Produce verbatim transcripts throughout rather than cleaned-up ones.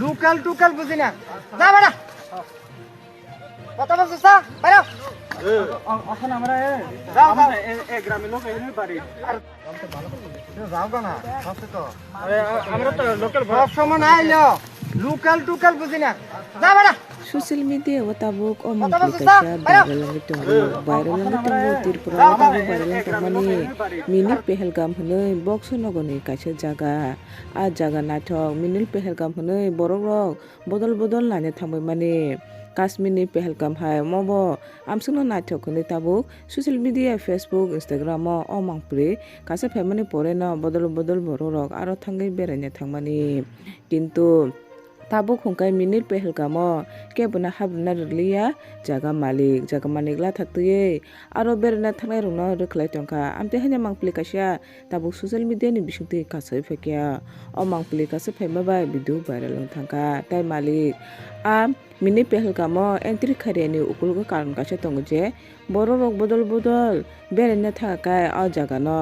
Local tukal buji na. Ja bana. Kota bojor sa, bana. এখন আমরা এ, যাও, যাও। এ, এ গ্রামের লোক এখানে বাড়ি। Jao gana, saste to. আরে, আ-, আমরা তো লোকাল সব সময় না আইলো। Local tukal buji na. Ja bana. Social media o tabuk o mangpili kaisa viral wngwi tongo. Viral wngwi tongo Tripura o tabuk viral wngwi tongmani Mini Pahalgam hwnwi Bokso nogoni kaisa jaga. A jaga naithok Mini Pahalgam hwnwi borok rok bodol bodol naina thangbai mani. Kashmir ni Pahalgam hai omo bo amsukno naithok hwnwi tabuk social media, Facebook, Instagram o o mangpili kaisa phaimani pore no bodol bodol borok rok aro thangwi beraina thangmani. Kintu tabuk hwnkhe Mini Pahalgam o kebono habrwna rwliya jaga malik, jaga malik lathak twiwi aro beraina thangnai rokno rwkhlai tongkha. Amtwi haino mangpili kaisa tabuk social media ni bisingtwi kasawi phaikha. O mangpili kaisa phaima bai video viral wng thangkha. Tai malik a Mini Pahalgam o entry khairiyani ukologo karon kaisa tongo je, borok rok bodol bodol beraina thangkha o jaga no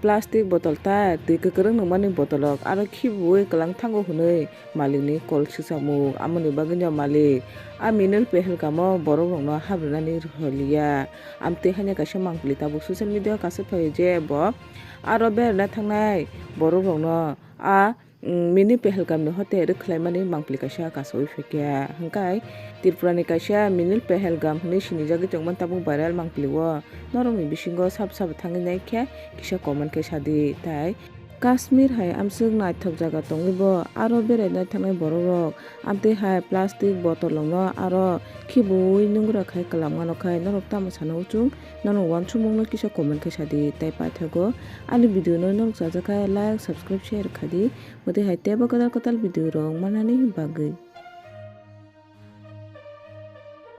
plastic botol ta twi kwkrwng nungmani botol rok aro khibiwi kwlang thango hwnwi malikni kol swkangmung. Amoni bagwino malik a Mini Pahalgam o borok rokno habrwnani rwliya. Amtwi haino kaisa mangpili tabuk social media o kaisa phaio je bo aro beraina thangnai borok rokno a, mm, Mini Pahalgam ni hote rwkhlaimani mangpili kaisa kasawi phaikha. Hwnkhe Tripura ni kaisa Mini Pahalgam hwnwi sinijagwi tongmani tabuk viral mangpili o norokni bisingo sabo sabo thangwi naikhe kisa comment khe sadi. Tai Kashmir hai amswk naithok jaga tongwi bo aro beraina thangnai borok rok amtwi hai plastic bottle rokno aro khibiwi nungra khai kwlam mano khai norok tamo sana uchung? Norok uansukmungno kisa comment khe sadi. Tai paithago ani video no norok chajakha like, subscribe, share khadi. Mwtwi hai teibo kwtal kwtal video rok manani bagwi.